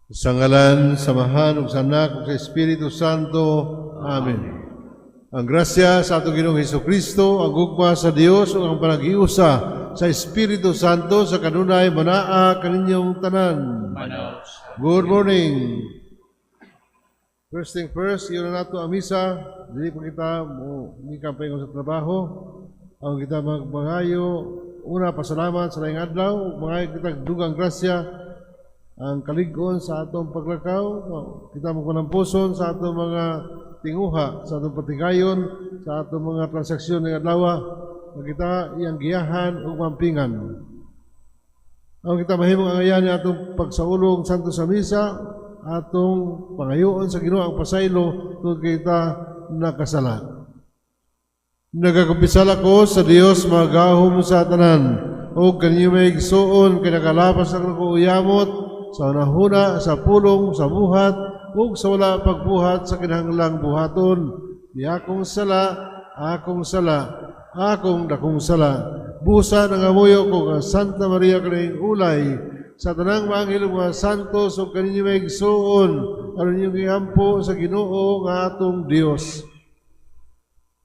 Sa ngalan, sa Amahan, ug sa Anak, ug sa Espiritu Santo. Amen. Ang grasya sa atong Ginoong Hesus Kristo, ang gugma sa Dios ug ang panaghiusa sa Espiritu Santo sa kanunay manaa kaninyong tanan. Manaog sa Good morning. First thing first, iuna nato ang misa. Dili pa kita mo mikan paingon sa trabaho. Ang kita magmangayo, una, pasalamat sa laing adlaw, ug mangayo kita dugang grasya ang kalig-on sa atong paglakaw, kita magpanampuson sa atong mga tinguha, sa atong patigayon, sa atong mga transaksyon ng adlaw, nga kita iyang giyahan ug mampingan. Ang kita mahimong angayan ni atong pagsaulog santo sa misa, atong pangayoon sa Ginoo ang pasaylo kung kita nakasala. Nagakumpisal ako sa Dios magahom sa tanan ug kaninyo mga igsuon, kay nakalapas ang uyamot sa hunahuna, sa pulong, sa buhat ug sa wala pagbuhat sa kinahanglang buhaton. Ni akong sala, akong sala, akong dakong sala. Busa nangamuyo ko nga Santa Maria kanahing ulay, sa tanang mga anghel ug mga santos ug kaninyo mga igsuon, aron inyong giampo sa Ginoo nga atong Dios.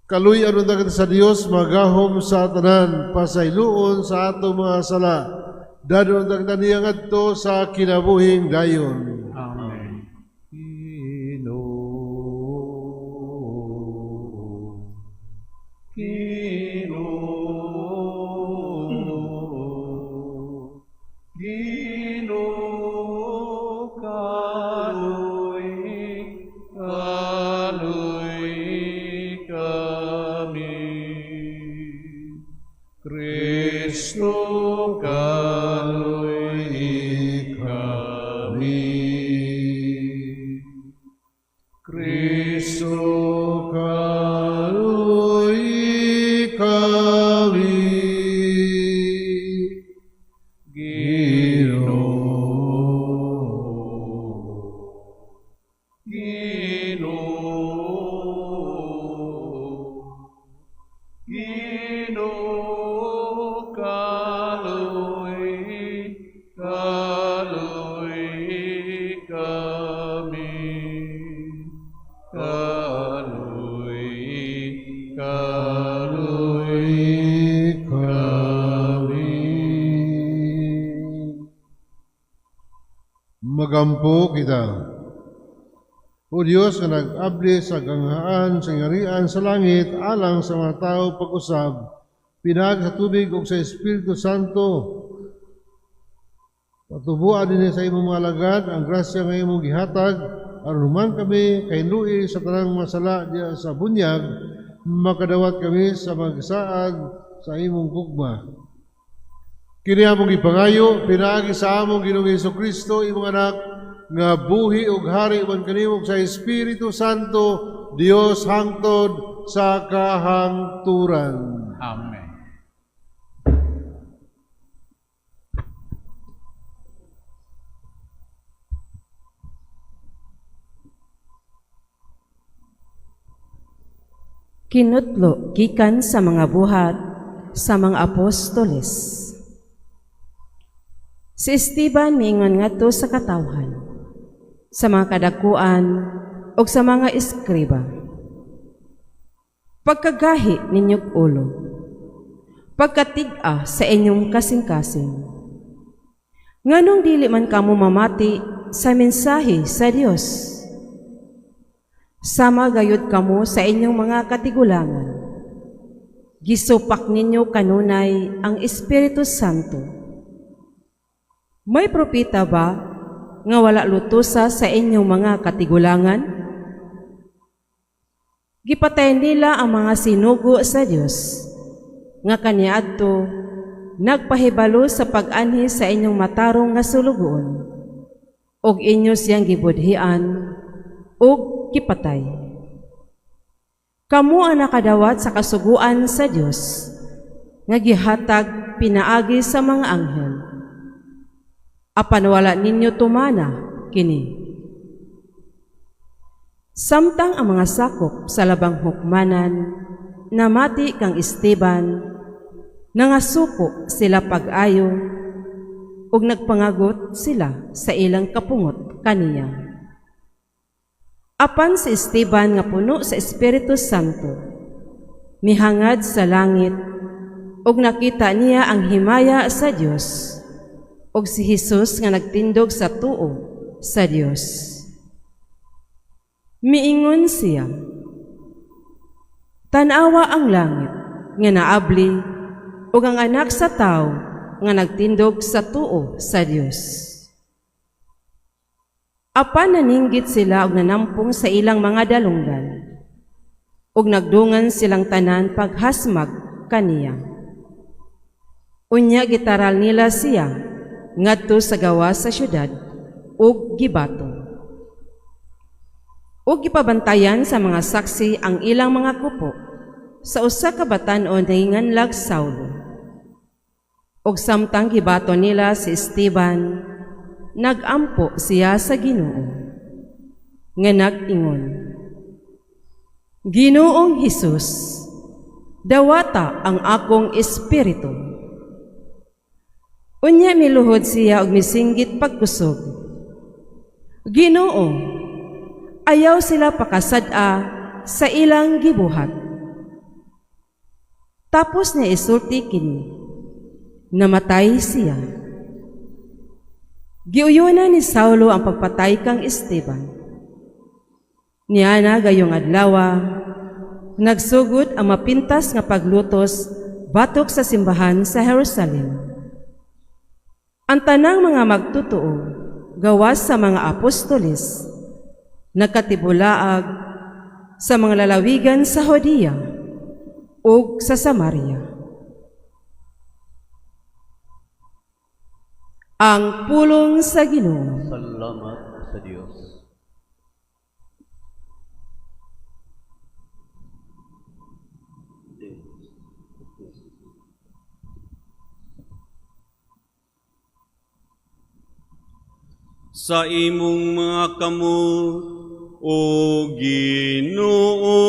Kaluy-an unta kita sa Dios magahom sa tanan, pasayloon sa atong mga sala. Dad-on unta kita niya ngadto sa kinabuhing dayon. Amen. Ginoo, Ginoo, Ginoo, kaluy, kaluy kami. Kristo, kaluy kami. Kristo, kaluy kami. Ginoo, Ginoo, Ginoo, kaluy, kaluy kami. Kaluy, kaluy kami. Magampo kita. O Diyos nga nag-abli sa ganghaan sa ngarian sa langit alang sa mga tao pag-usab, pinaagi sa tubig ug sa Espiritu Santo, patubuan dinhi sa imong mga alagad ang grasya nga imong gihatag, aron human kami kahinloi sa tanang masala diha sa bunyag, makadawat kami sa magsaad sa imong gugma. Kini among gipangayo pinaagi sa among Ginoong Hesus Kristo, imong anak, nga buhi ug hari uban kanimo sa Espiritu Santo, Dios hangtod sa kahangturan. Amen. Kinutlo gikan sa mga Buhat sa mga Apostoles. Si Esteban miingon ngadto sa katawhan, sa mga kadakuan ug sa mga eskriba: "Pagkagahi ninyog ulo, pagkatig-a sa inyong kasing-kasing. Nganong dili man kamo mamati sa mensahe sa Dios? Sama gayud kamo sa inyong mga katigulangan. Gisupak ninyo kanunay ang Espiritu Santo. May propeta ba nga wala lutusa sa inyong mga katigulangan? Gipatay nila ang mga sinugo sa Dios nga kaniadto nagpahibalo sa pag-anhi sa inyong matarong nga sulugoon, ug inyo siyang gibudhian ug gipatay. Kamo ang nakadawat sa kasuguan sa Dios nga gihatag pinaagi sa mga anghel. Apan wala ninyo tumana kini." Samtang ang mga sakop sa labang hukmanan namati kang Esteban, nangasuko sila pag-ayo. Ug nagpangagot sila sa ilang kapungot kaniya. Apan si Esteban nga puno sa Espiritu Santo, mihangad sa langit ug nakita niya ang himaya sa Dios ug si Hesus nga nagtindog sa tuo sa Dios. Miingon siya, "Tan-awa ang langit nga naabli ug ang Anak sa Tawo nga nagtindog sa tuo sa Dios." Apan naninggit sila og nanampong sa ilang mga dalunggan, ug nagdungan silang tanan paghasmag kaniya. Unya gitaral nila siya ngadto sa gawas sa syudad ug gibato. Ug gipabantayan sa mga saksi ang ilang mga kupo sa usa ka batan-on nga ginganlag Saulo. Ug samtang gibato nila si Esteban, nagampo siya sa Ginoo nga nag-ingon, "Ginoong Hesus, dawata ang akong espiritu." Unya miluhod siya ug misinggit pagkusog, "Ginoo, ayaw sila pakasad-a sa ilang gibuhat." Tapos niya isulti kini, namatay siya. Giuyunan ni Saulo ang pagpatay kang Esteban. Niana gayong adlawa, nagsugod ang mapintas nga paglutos batok sa simbahan sa Jerusalem. Ang tanang mga magtotoo gawas sa mga apostoles nagkatibulaag sa mga lalawigan sa Judea ug sa Samaria. Ang pulong sa Ginoo. Salamat sa Dios. Sa imong mga kamot, O Ginoo,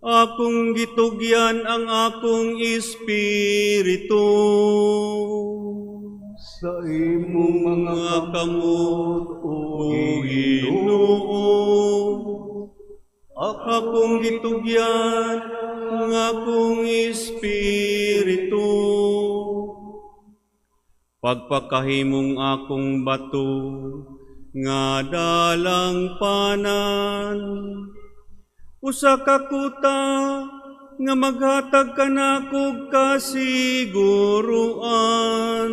akong gitugyan ang akong espiritu. Sa imong mga Mga kamot, o O Ginoo, akong gitugyan ang akong espiritu. Pagpakahimong akong bato nga dalangpanan, usa ka kuta nga maghatag kanakog kasiguruan.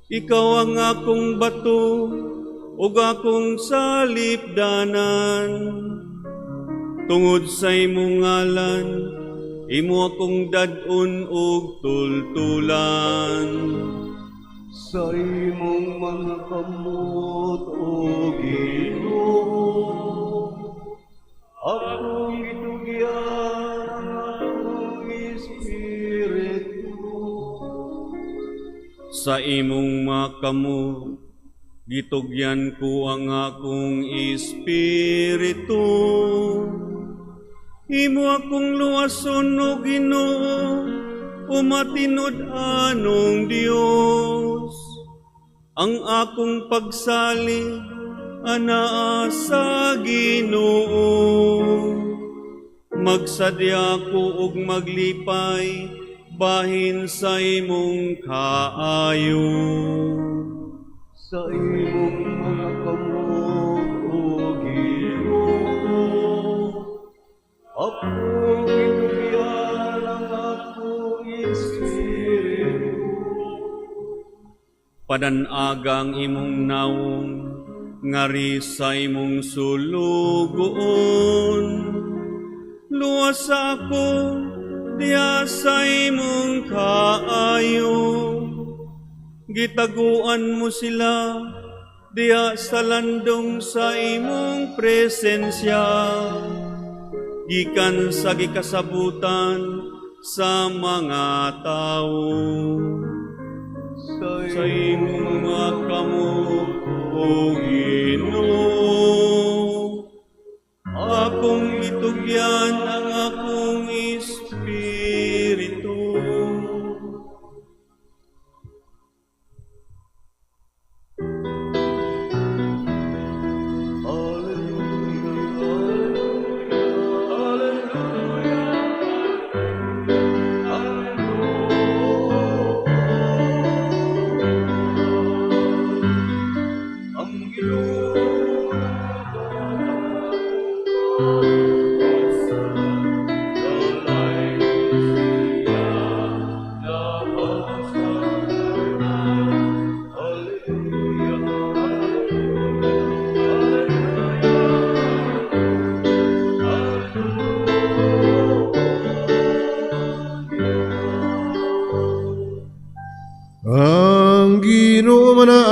Ikaw ang akong bato ug akong salipdanan. Tungod sa imong ngalan, imo akong dad-on ug tultulan. Sa imong mga kamot, O Ginoo, akong gitugyan ang akong espiritu. Sa imong mga kamot, gitugyan ko ang akong espiritu. Imo akong luwason, O Ginoo, o matinud-anong Dios. Ang akong pagsalig anaa sa Ginoo. Magsadya ko ug maglipay bahin sa imong kaayo. Sa imong mga kamot, O Ginoo, akong gitugyan ang akong espiritu. Padanaga ang imong nawong ngari sa imong sulugoon. Luwas ako diha sa imong kaayo. Gitaguan mo sila diha sa landong sa imong presensya. Gikan sa gikasabutan sa mga tawo. Sa Sa imong mga kamot, O Ginoo, akong itugyan ang akong espiritu.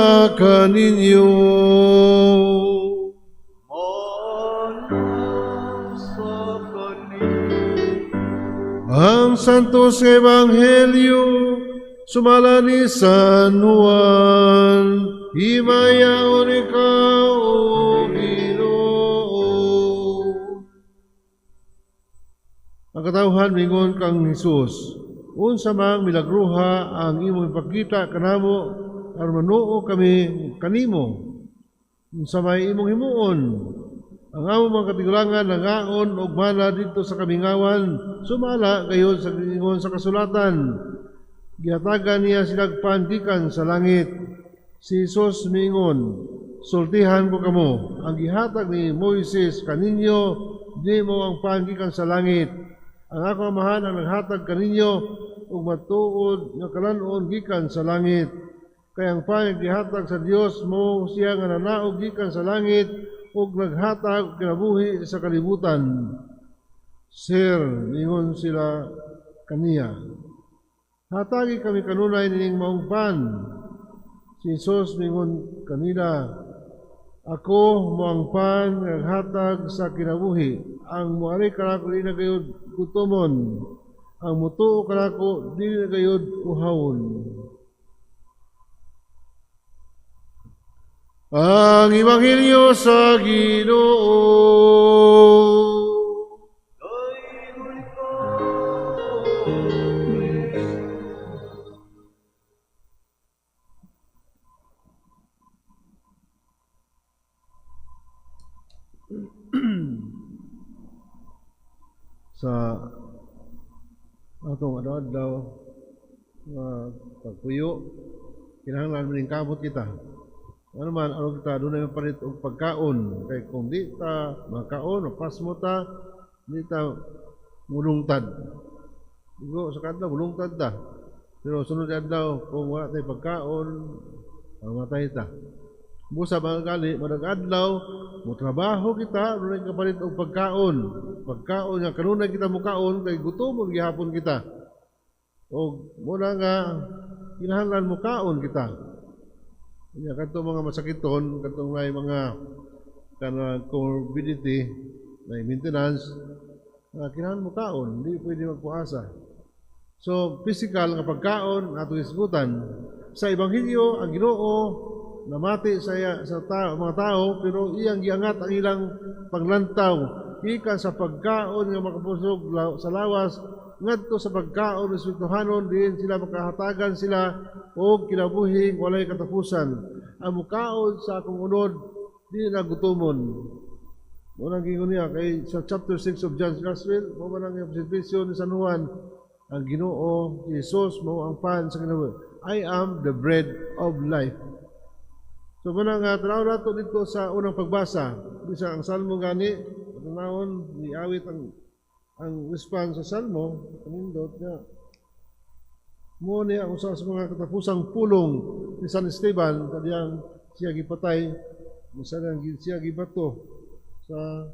Mauna kaninyo. Manang sa kanin. Ang Santos Ebanghelyo sumala ni San Juan. Himayaon ikaw, O Ginoo. Ang katawhan mingon kang Hesus, unsa mang milagruha ang imong ipakita kanamo aron manuo kami kanimo? Unsa may imong himuon? Ang among mga katigulangan nangaon og mana didto sa kamingawan, sumala gayon sa giingon sa kasulatan. Gihatagan niya silag pan gikan sa langit. Si Jesus miingon, sultihan ko kamo, ang gihatag ni Moises kaninyo, di mao ang pan gikan sa langit. Ang akong amahan ang naghatag kaninyo og matuod nga kalan-on gikan sa langit. Kay ang pan nga gihatag sa Dios mao siya nga nanaog gikan sa langit ug naghatag og kinabuhi sa kalibutan. Sir, ningon sila kaniya, hatagi kami kanunay nining maong pan. Si Jesus mingon kanila, ako mao ang pan nga naghatag sa kinabuhi. Ang muari kanako di na gayud gutomon. Ang mutuo kanako dili na gayud uhawon. Ang Ebanghelyo sa Ginoo. Dayon ikaw, Kristo. Sa atong adlaw nga pagpuyo, kinahanglan maningkamot kita. Ano man, aron kita dunay mapalit og pagkaon, kay kung di ta makaon, mapasmo ta, di ta mulungtad. Igo sa kadlaw mulungtad ta. Pero sunod adlaw kung wala tay pagkaon, mamatay ta. Busa mga gali, madag adlaw, motrabaho kita, dunay kapalit og pagkaon. Pagkaon nga kanunay kita mukaon kay gutomon gihapon kita. Og muna nga kinahanglan mukaon kita. Nya kadto mga masakiton, kadtong may mga kanang comorbidity, may maintenance, kinahanglan mukaon, di pwede magpuasa. So physical nga pagkaon atong hisgutan. Sa ebanghelyo ang Ginoo namati sa mga tao, pero iyang giangat ang ilang panglantaw gikan sa pagkaon nga makapusog sa lawas ngadto sa pagkaon espirituhanon, diin sila makahatagan sila og kinabuhing walay katapusan. Ang mukaon sa akong unod di na gutomon. Mao nang giingon niya kay sa chapter 6 of John's Gospel, mao man ang presentasyon ni San Juan, ang Ginoo Jesus mao ang pan sa kinabuhi. I am the bread of life. So muna nga tanaw nato dito sa unang pagbasa, bisa ang salmo gani, tanawon niawit ang response sa salmo, kanindot nga mo niya ang usa sa mga katapusang pulong ni San Esteban kadiyang siya gipatay, usa nang siya gibato sa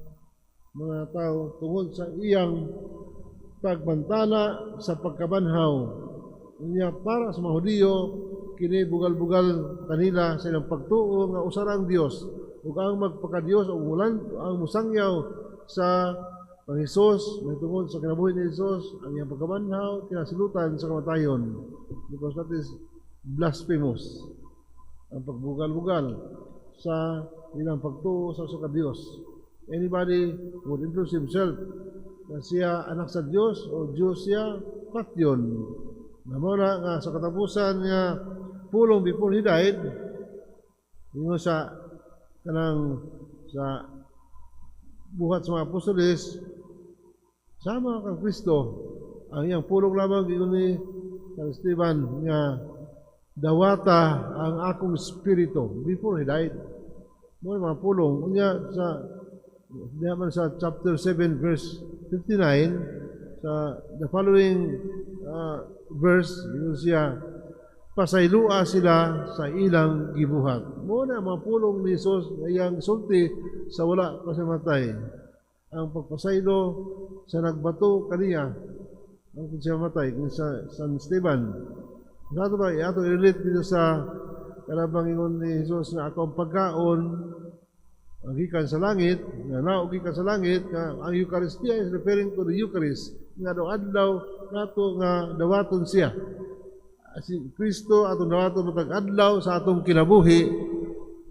mga tao tungod sa iyang pagbantala sa pagkabanhaw. Niya para sa mga Hudiyo, kini bugal-bugal kanila sa ilang pagtuo nga usa ra ang Dios ug ang magpakadiyos ug wulan ang musangyaw sa kang Hesus mahitungod sa kinabuhi ni Hesus, ang iyang pagkabanhaw kinasilutan sa kamatayon, because that is blasphemous, ang pagbugal-bugal sa ilang pagtuo sa usa ka Dios. Anybody would introduce himself na siya anak sa Dios o Dios siya, patyon. Na mao na nga sa katapusan nga pulong before he died, ingon sa kanang sa buhat sa mga apostoles, sama kang Kristo, ang iyang pulong lamang ingon ni San Esteban nga dawata ang akong espiritu before he died. Mao mga pulong unya sa diha man sa chapter 7 verse 59, sa the following verse, ingon siya, pasaylua sila sa ilang gibuhat. Mao na mga pulong ni Jesus na iyang sulti sa wala pa siya matay. Ang pagpasaylo sa nagbato kaniya, ang kung siya matay, kung sa San Esteban. Sa ato ba, ato i-relate dito sa Kanang ingon ni Jesus nga ako ang pagkaon ang gikan sa langit, nga naog gikan sa langit, nga ang Eucharistia is referring to the Eucharist, nga daw adlaw nato nga dawaton siya. Si Kristo atong dawaton matag adlaw sa atong kinabuhi,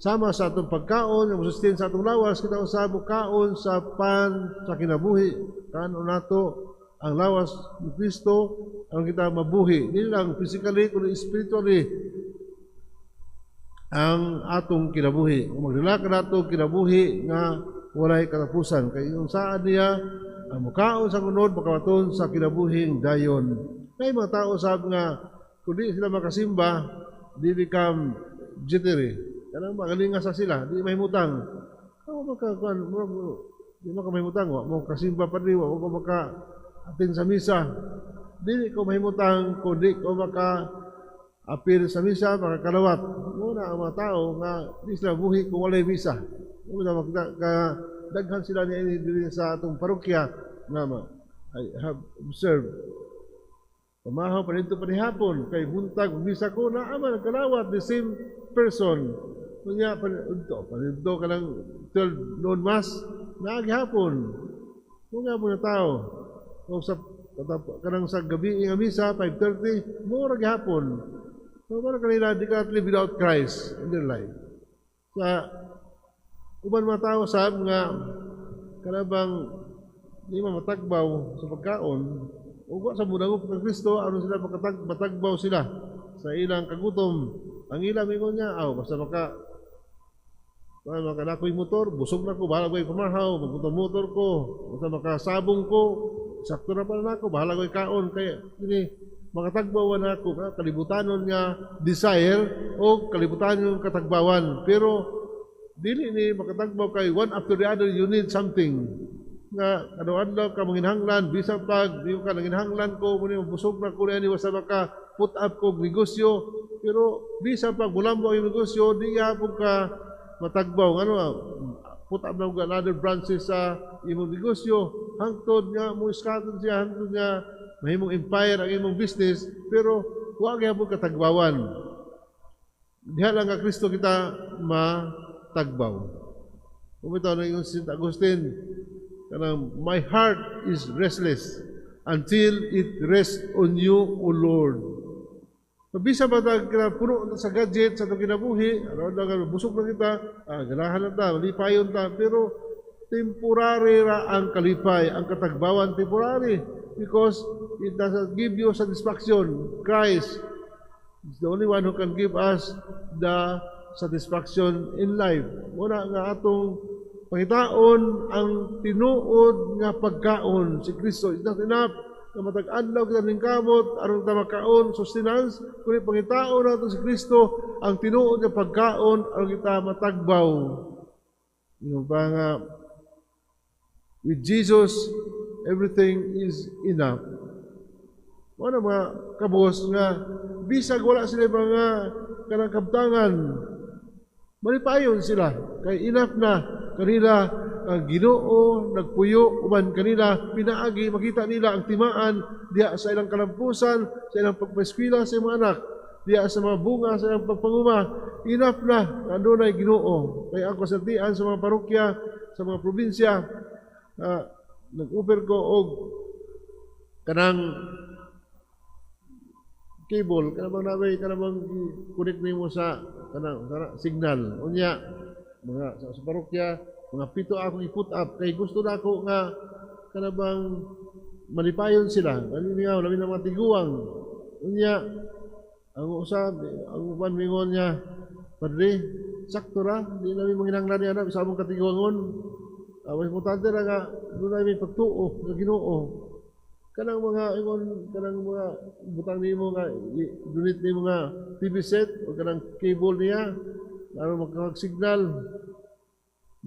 sama sa atong pagkaon, nga mosustain sa atong lawas, kita usab kaon sa pan sa kinabuhi. Kanon nato ang lawas ni Kristo, ang kita mabuhi. Dili lang physically, kundi spiritually ang atong kinabuhi. Kung magdala ka nato kinabuhi nga walay katapusan. Kay yung saan niya, ang mukaon sa kunod, makabaton sa kinabuhing dayon. Kay mga tao sab nga, kung di sila makasimba, di become jittery. Kanang magalinga sa sila, di mahimutang. Ako maka, kuan, di maka mahimutang, wa mo kasimba pa di, wa mo maka atin sa misa. Dili ko mahimutang kung di ko maka apil sa misa, makakalawat. Muna ang mga tao nga di sila buhi kung walay misa. Muna makita ka daghan sila niya diri sa atong parokya nga ma, I have observed. Pamahaw pa dito panihapon kay buntag misa ko na ama nagkalawat the same person. Kunya pa dito ka lang 12 noon mass naa gihapon. Kung nga mo na tao o sa kanang sa gabi nga misa 5:30 mo ra gihapon. So para kanila di ka live without Christ in their life. Sa uban mga tao sab nga kanabang di man matagbaw sa pagkaon ug wa sa mudangop kang Kristo aron sila matagbaw sila sa ilang kagutom. Ang ilang ingon niya, aw basta maka nakoy motor, busog na ko, bahala ko'y pamahaw, magmotor ko, basta makasabong ko, sakto na pala nako, bahala ko'y kaon, kaya ini makatagbawan ako, kalibutanon nga desire o kalibutanon katagbawan. Pero dili ni makatagbaw kay one after the other you need something nga adlaw ka manginhanglan bisan pag di ka nanginhanglan ko mo ni busog na ko ni basta maka put up ko negosyo, pero bisan pag mulambo ang negosyo, di gihapon ka matagbaw. Ngano put up na og another branches sa imong negosyo hangtod nga mo iskaton siya, hangtod nga mahimong empire ang imong business, pero wa gihapon katagbawan. Diha lang nga Kristo kita matagbaw. Bitaw na yung St. Augustine, kanang "My heart is restless until it rests on you, O Lord." So, bisa ba ta puno na sa gadget sa atong kinabuhi, ano na busog na kita, ganahan na ta, malipayon ta, pero temporary ra ang kalipay, ang katagbawan temporary, because it doesn't give you satisfaction. Christ is the only one who can give us the satisfaction in life. Muna nga atong pangitaon ang tinuod nga pagkaon, si Kristo. It's not enough nga matag adlaw kita ningkamot aron ta makaon, sustenance, kundi pangitaon nato si Kristo, ang tinuod nga pagkaon, aron kita matagbaw. Yung pa nga with Jesus everything is enough. Wala mga kabos nga bisag wala sila mga kanang kabtangan, malipayon sila kay enough na kanila ang Ginoo nagpuyo uban kanila, pinaagi makita nila ang timaan diha sa ilang kalampusan, sa ilang pagpeskwela sa imong anak, diha sa mga bunga sa ilang pagpanguma. Enough na nga adunay Ginoo. Kay ako sa tian sa mga parokya sa mga probinsya, nag-offer ko og kanang cable, kanang bang nabay, kanang bang connect nimo sa kanang sana, signal. Unya mga sa parokya, mga 7 akong i-put up kay gusto na ako nga kanang bang malipayon sila. Ano nga labi na mga tiguang. Unya ang usa, ang uban mingon niya, "Padre, sakto ra, di namin manginahanglan niya sa among katiguangon. Mas importante ra nga doon namin pagtuo sa Ginoo." Kanang mga ingon kanang mga butang nimo nga donate nimo nga TV set o kanang cable niya aron makakag-signal,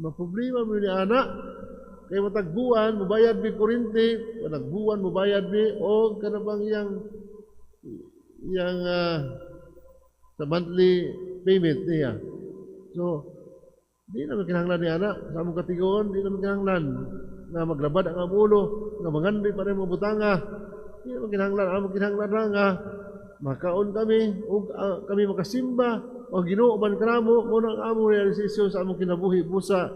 maproblema mo ni ana kay matag buwan mobayad mi kuryente, matag buwan mobayad mi o kanang bang iyang sa monthly payment niya. So di naman kinahanglan ni ana sa among katiguan, di naman kinahanglan nga maglabad ang among ulo nga mangandoy pa rin mga butanga. Di naman kinahanglan. Among kinahanglan ra nga makaon kami ug kami makasimba. o Ginoo man kanamo, mo nang among realisasyon sa among kinabuhi busa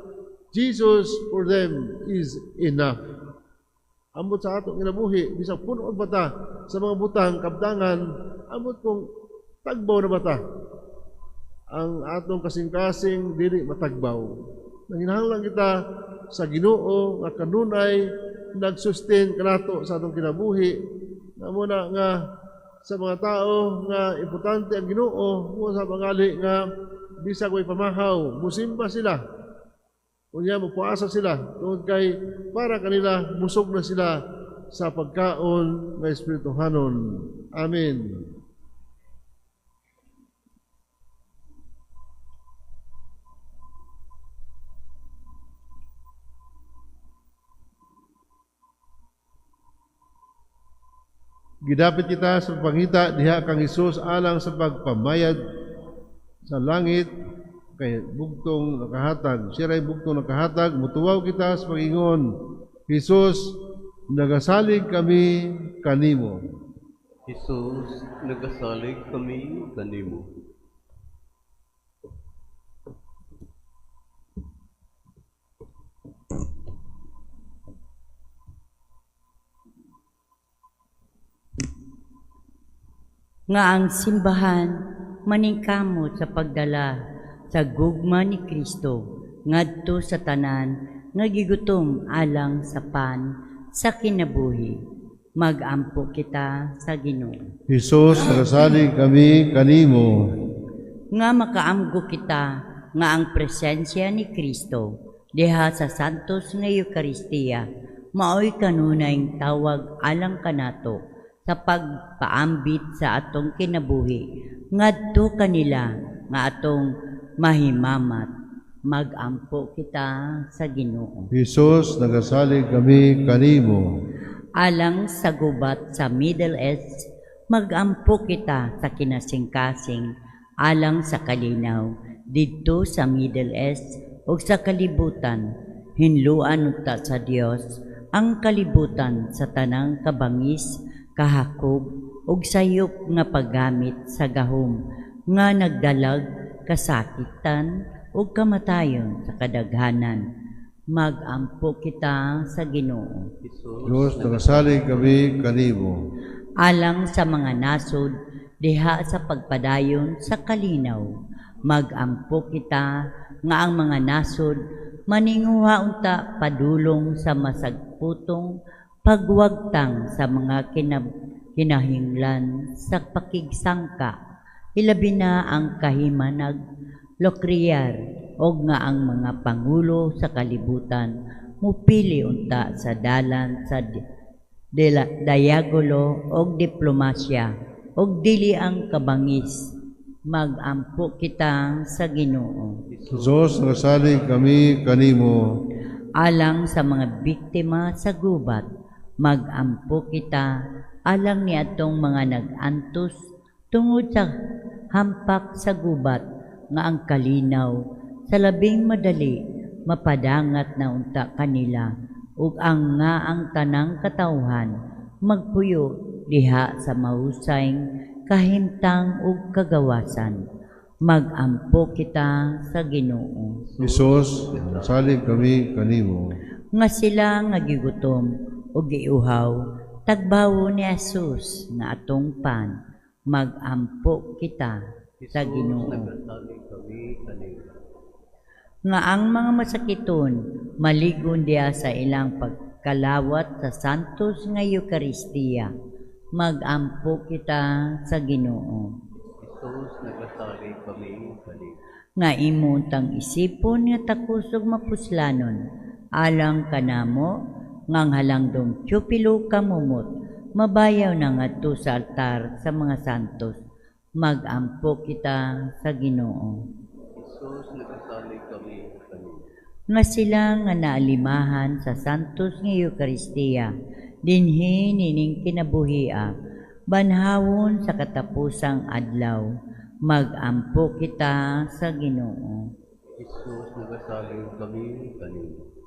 Jesus for them is enough. Ambot sa atong kinabuhi, bisag puno og bata sa mga butang kabtangan, ambot kung tagbaw na bata. Ang atong kasing-kasing dili matagbaw. Nanginahanglan kita sa Ginoo nga kanunay nagsustain kanato sa atong kinabuhi. Na muna nga sa mga tao nga importante ang Ginoo, mo sa pangali nga bisag way pamahaw, musimba sila. Unya mopuasa sila tungod kay para kanila busog na sila sa pagkaon nga espirituhanon. Amen. Gidapit kita sa pangita diha kang Hesus alang sa pagpamayad sa langit kay bugtong nakahatag. Siya ray bugtong nakahatag, mutuwaw kita sa pag-ingon, Hesus, nagasalig kami kanimo. Jesus, nagasalig kami kanimo. Nga ang simbahan maningkamot sa pagdala sa gugma ni Kristo ngadto sa tanan nga gigutom alang sa pan sa kinabuhi. Magampo kita sa Ginoo. Hesus, nagasalig kami kanimo. Nga makaamgo kita nga ang presensya ni Kristo diha sa Santos nga Eukaristiya maoy kanunayng tawag alang kanato sa pagpaambit sa atong kinabuhi ngadto kanila nga atong mahimamat. Magampo kita sa Ginoo. Hesus, nagasalig kami kanimo. Alang sa gubat sa Middle East, magampo kita sa kinasingkasing alang sa kalinaw didto sa Middle East ug sa kalibutan. Hinluan unta sa Dios ang kalibutan sa tanang kabangis, kahakog ug sayop nga paggamit sa gahom nga nagdalag kasakitan ug kamatayon sa kadaghanan. Magampo kita sa Ginoo. Diyos, nagasalig kami kanimo. Alang sa mga nasod diha sa pagpadayon sa kalinaw, magampo kita nga ang mga nasod maninguha unta padulong sa masagputong pagwagtang sa mga kinahinglan sa pakigsangka, ilabi na ang kahimanag lokriyar og nga ang mga pangulo sa kalibutan mupili unta sa dalan sa dialogo og diplomasya og dili ang kabangis. Magampo kita sa Ginoo. Diyos, nagasalig kami kanimo. Alang sa mga biktima sa gubat, magampo kita alang niadtong mga nag-antos tungod sa hampak sa gubat nga ang kalinaw sa labing madali mapadangat na unta kanila ug ang nga ang tanang katawhan magpuyo diha sa mahusay kahimtang ug kagawasan. Magampo kita sa Ginoo. Hesus, nagasalig kami kanimo. Nga sila nga gigutom ug giuhaw, tagbawo ni Jesus nga atong pan. Magampo kita sa Ginoo. Nga ang mga masakiton maligon diha sa ilang pagkalawat sa Santos nga Eukaristiya. Magampo kita sa Ginoo. Jesus, nagasalig kami kanimo. Nga imo untang isipon nga takusog mapuslanon alang kanamo nga ang halangdong tiyopilo kamumot mabayaw na ngadto sa altar sa mga santos. Magampo kita sa Ginoo. Jesus, nagasalig kami kanimo. Nga sila nga naalimahan sa Santos nga Eukaristiya dinhi nining kinabuhia banhawon sa katapusang adlaw. Magampo kita sa Ginoo. Jesus, nagasalig kami kanimo.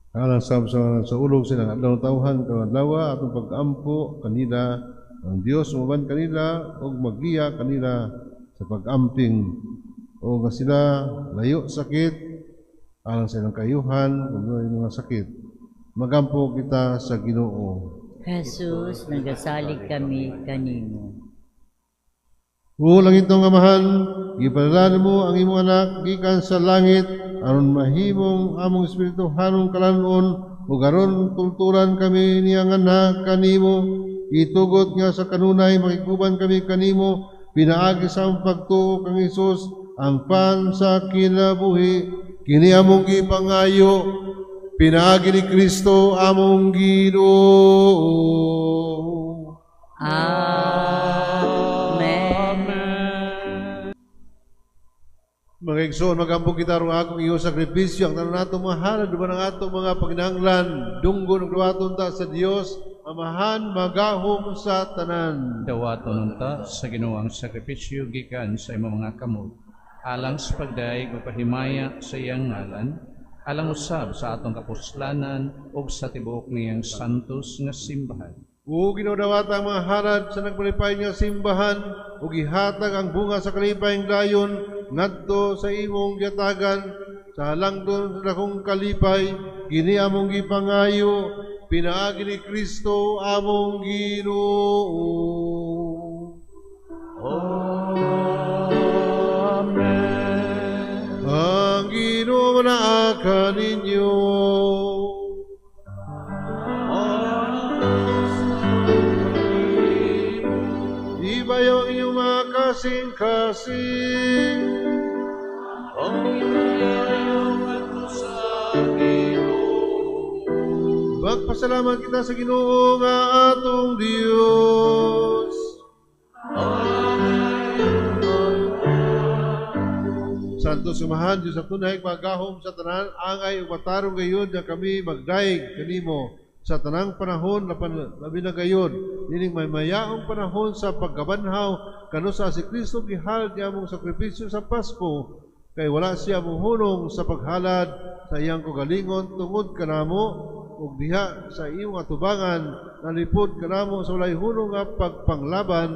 Alang sa sa ulog silang adlaw tawhan karong adlaw atong pag-ampo kanila ang Dios muban kanila ug maggiya kanila sa pag-amping O nga sila layo sakit alang sa ilang kayuhan kung dunay mga sakit. Magampo kita sa Ginoo. Jesus, nagasalig kami kanimo. O langitnong Amahan, gipadala mo ang imong anak gikan sa langit aron mahimong among espirituhanong kalan-on ug aron tultulan kami niya nga anak kanimo. Itugot nga sa kanunay makiguban kami kanimo pinaagi sa among pagtuo kang Hesus ang pan sa kinabuhi. Kini among gipangayo pinaagi ni Kristo among Ginoo. Amen. Mga igsoon, magampo kita aron akong iyong sakripisyo ang tanan nato mga halad uban ang atong mga panginahanglan, dunggon ug duwaton ta sa Dios, Amahan magahom sa tanan. Dawaton unta sa Ginoo ang sakripisyo gikan sa imong mga kamot, alang sa pagdayeg ug pahimaya sa iyang ngalan, alang usab sa atong kapuslanan ug sa tibuok niyang santos nga simbahan. O Ginoo, dawata ang mga halad sa nagmalipay nga simbahan ug ihatag ang bunga sa kalipay dayon ngadto sa imong giatagan sa halangdon sa dakong kalipay. Kini among gipangayo pinaagi ni Kristo among Ginoo. Amen. Ang Ginoo manaa kaninyo. Ibayo ang inyong mga kasing-kasing. Magpasalamat kita sa Ginoo nga atong Dios. Santos Amahan, Diyos sa tunay, magahom sa tanan, angay ug matarong gayud nga kami magdaig kanimo sa tanang panahon, labi na gayud nining maymayaong panahon sa pagkabanhaw kanusa si Kristo gihalad niya among sakripisyo sa Pasko, kay wala siya mohunong sa paghalad sa iyang kagalingon tungod kanamo ug diha sa imong atubangan nalipod kanamo sa walay hunong nga pagpanglaban.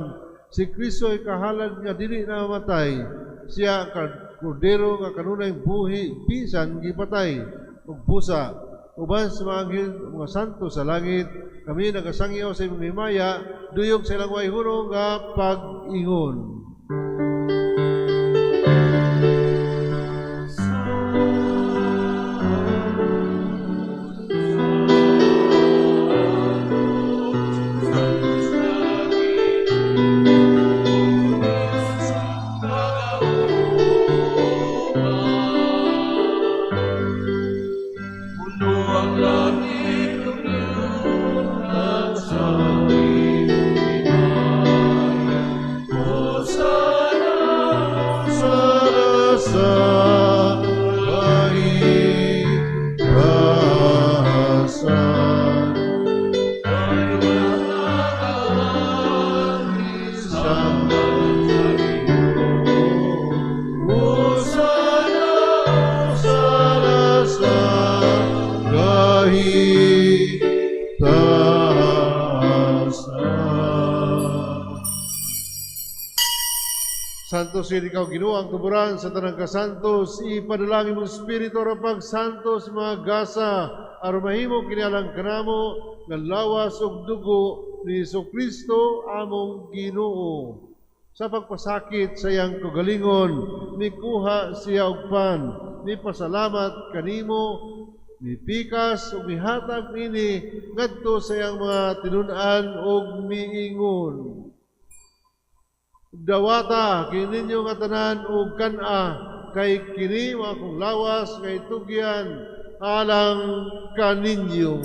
Si Kristo ay kahalad nga dili na mamatay, siya ang kordero nga kanunay buhi bisan gipatay ug busa. Uban sa mga anghel ug mga santo sa langit, kami nagasangyaw sa imong himaya, duyog sa ilang way hunong nga pag-ingon. Santo sila ikaw Ginoo ang tuburan sa tanang kasantos, ipadalangin mong espiritu aron pagsantos mga gasa aron mahimo kini alang kanamo nga lawas ug dugo ni Hesukristo among Ginoo. Sa pagpasakit sa iyang kagalingon, mikuha siya og pan, mipasalamat kanimo, mipikas ug mihatag nini ngadto sa iyang mga tinun-an ug miingon. Dawata kini ninyo nga tanan ug kan-a, kay kini mga akong lawas nga itugyan alang kaninyo.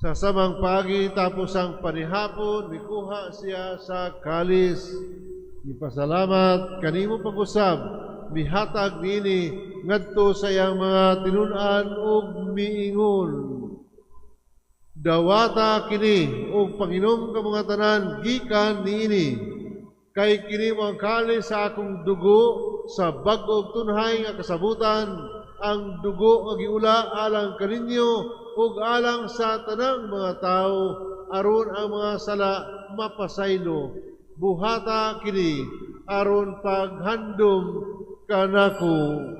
Sa samang pagi tapos ang panihapon, mikuha siya sa kalis. Ipasalamat kanimo pag-usab, mihatag nini ngadto sa iyang mga tinun-an ug miingon. Dawata kini ug panginom ka mga tanan gikan niini. Kay kini mo ang kalis sa akong dugo sa bag-ong tunhay nga kasabutan, ang dugo nga giula alang kaninyo ug alang sa tanang mga tawo, aron ang mga sala mapasaylo. Buhata kini aron paghandom kanako.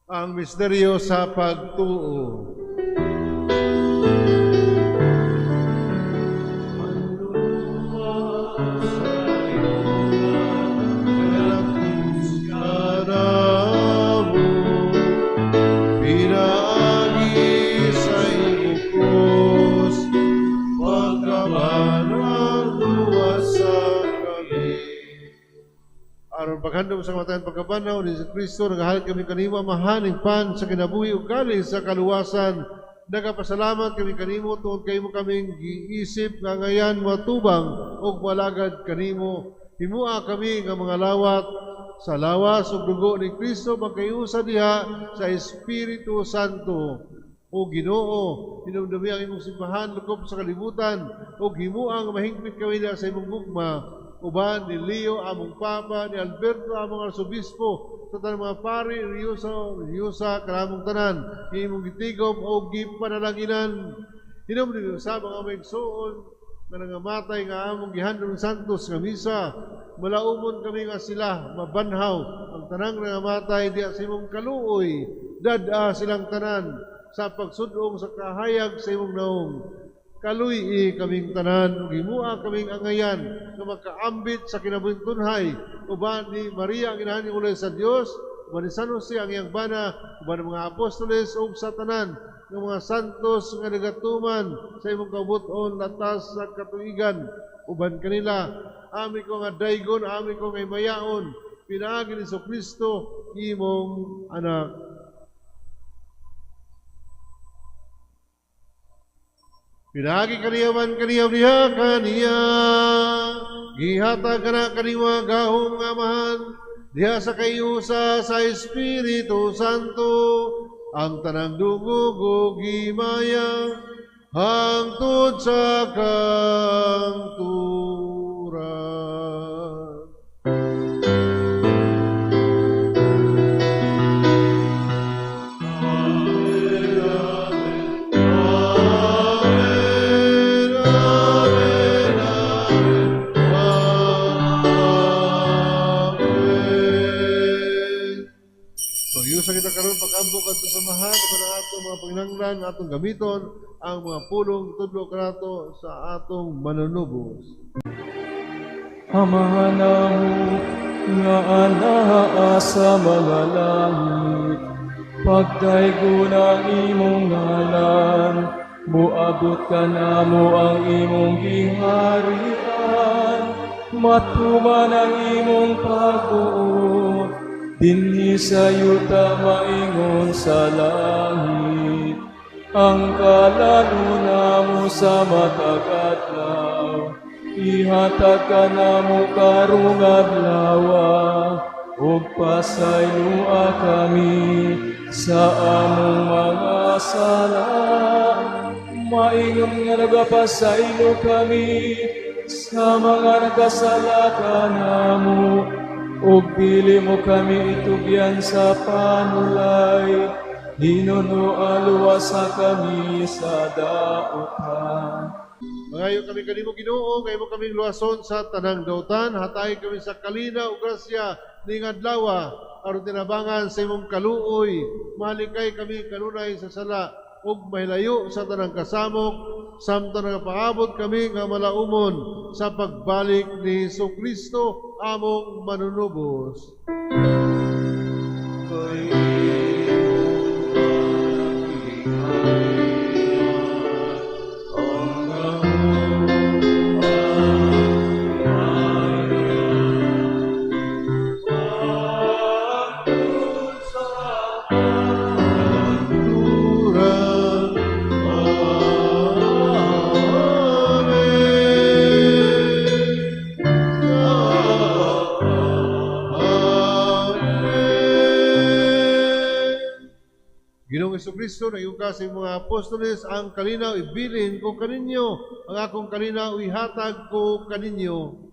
Ang misteryo sa pagtuo. Pinaagi sa imong krus, pagkabanal luwasa kami. Aron paghandom sa kamatayon pagkabanaw ni Kristo, nagahalad kami kanimo Amahan pan sa kinabuhi ug kalis sa kaluwasan. Nagapasalamat kami kanimo tungod kay imo kaming giisip nga ngayan moatubang ug moalagad kanimo. Himua kami nga mga lawat sa lawas ug dugo ni Kristo magkayusa diha sa Espiritu Santo. O Ginoo, hinumdumi ang imong simbahan lukop sa kalibutan ug himua nga mahingpit kami diha sa imong gugma. Uban ni Leo among Papa, ni Alberto among Arsobispo, sa tanang mga pari, Riyusa, kanamong tanan, imong gitigom o gipanalanginan. Hinumdumi usab ang among igsuon nga nangamatay nga among gihandom santos nga misa. Malaumon kami nga sila mabanhaw ang tanang nangamatay diha sa imong kaluoy. Dad-a silang tanan sa pagsudong sa kahayag sa imong naong. Kaluy-i kaming tanan ug himua kaming angayan nga makaambit sa kinabuhing tunhay. Uban ni Maria ang inahan ni ulay sa Dios, uban ni San Jose ang iyang bana, uban ang mga apostoles ug sa tanan nga mga santos nga nagatuman sa imong kabut-on latas sa katuigan. Uban kanila, ami ko nga daygon, ami ko nga himayaon, pinaagi ni Kristo imong anak. Pinaagi kaniya man kaniya diha kaniya, gihatag kana kaniwa gahom nga Amahan, diha sa kayusa sa Espiritu Santo, ang tanang dungog ug himaya, hangtod sa kangturan. Sa kita karon pag-ampo kadto sa mahal para atong mga panginahanglan atong gamiton ang mga pulong tudlo kanato sa atong manunubos. Amahan namo nga anaa sa mga langit, pagdaygon ang imong ngalan, moabot kanamo ang imong giharian, matuman ang imong pagbuot dinhi sa yuta maingon sa langit. Ang kalalo namo sa matag adlaw, ihatag kanamo karong adlaw, ug pasayloa kami sa among mga sala, maingon nga nagapasaylo kami sa mga nagkasala kanamo. Ug dili mo kami itugyan sa panulay, hinunoa luwasa kami sa dautan. Mangayo kami kanimo Ginoo, kay mo kaming luwason sa tanang dautan, hatay kami sa kalina ug grasya ning adlaw, aron tinabangan sa imong kaluoy, malikay kami kanunay sa sala ug mahilayo sa tanang kasamok, samtang nagapaabot kami nga malaumon sa pagbalik ni Jesucristo among manunubos. Ginoong Kristo, nag ka sa imong mga apostoles, "Ang kalinaw ibilin ko kaninyo, ang akong kalinaw ihatag ko kaninyo."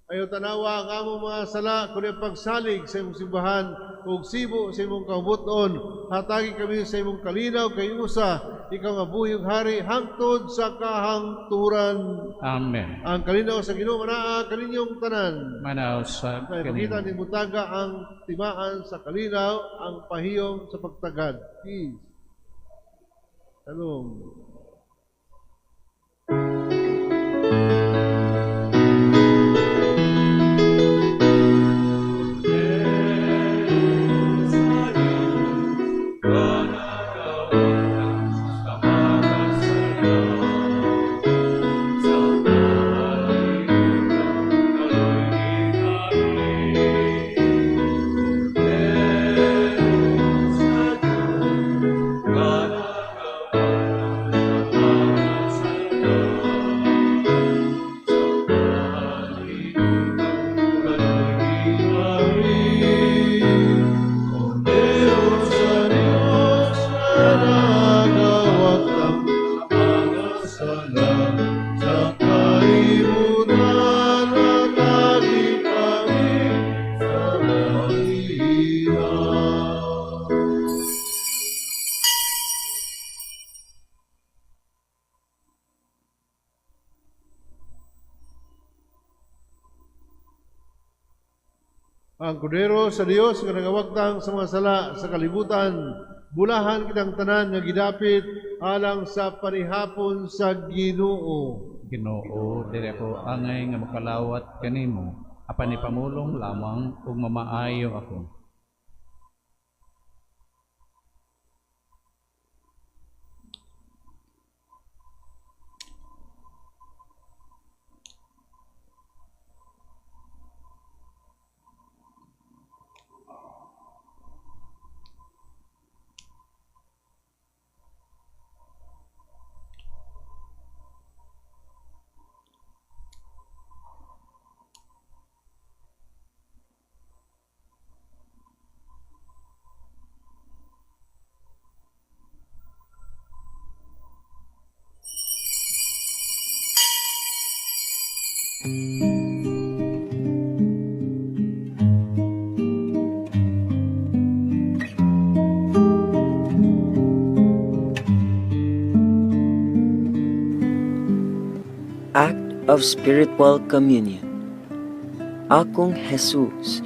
Ayaw tanawa ang among mga sala, kundi ang pagsalig sa imong simbahan, ug sibo sa imong kabubut-on. Hatagi kami sa imong kalinaw kay usa, ikaw nga buhi ug hari hangtod sa kahangturan. Amen. Ang kalinaw sa Ginoo manaa kaninyong tanan. Manaa usab Kay kanimo. pakita ni Mutaga ang timaan sa kalinaw, ang pahiyom sa pagtagad. Peace. Shalom. Kordero sa Diyos na nagawagtang mga sala sa kalibutan, hatagi kami sa kalinaw. Ang Kordero sa Dios nga nagawagtang sa mga sala sa kalibutan, bulahan kitang tanan nga gidapit alang sa panihapon sa Ginoo. Ginoo, dili ako angay nga makalawat kanimo, apan ipamulong lamang ug mamaayo ako. Act of Spiritual Communion. Akong Jesus,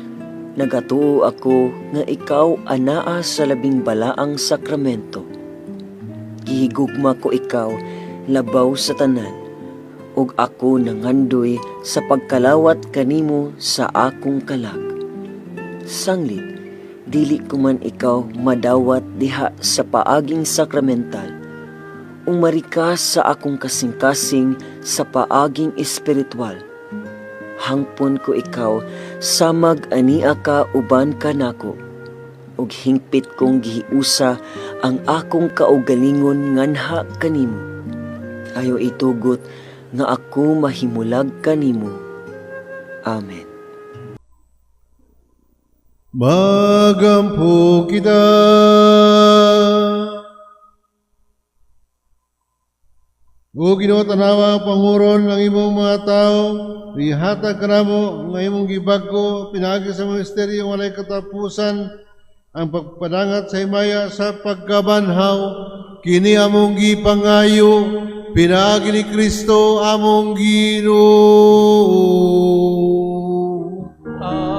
nagatuo ako nga ikaw anaa sa labing balaang sakramento. Gihigugma ko ikaw labaw sa tanan, ug ako nangandoy sa pagkalawat kanimo sa akong kalag. Sanglit, dili ko man ikaw madawat diha sa paaging sakramental, umari ka sa akong kasing-kasing sa paaging espiritual. Hangpon ko ikaw samag ania ka uban kanako, ug hingpit kong gihiusa ang akong kaugalingon nganha kanimo. Ayaw itugot nga ako mahimulag kanimo. Amen. Magampo kita. O Ginoo, tanawa ang panguron ng imong mga tao, ihatag kanamo nga imong gibag-o pinaagi sa misteryong walay katapusan ang pagpadangat sa himaya sa pagkabanhaw, kini among gipangayo pinaagi ni Kristo among Ginoo. Amen.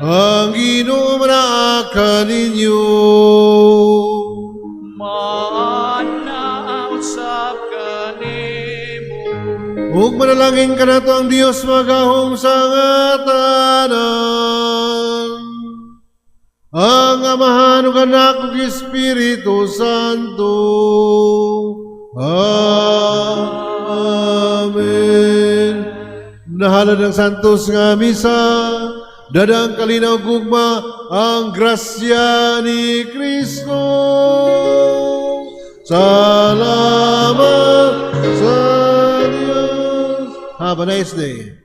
Ang Ginoo manaa kaninyo. Manaa usab kanimo. Ug manalangin kanato ang Dios magahom sa tanan, ang Amahan ug Anak ug Espiritu Santo. Amen. Nahalad ang santos nga misa, dada ang kalinaw gugma, ang grasya ni Kristo. Salamat sa Diyos. Have a nice day.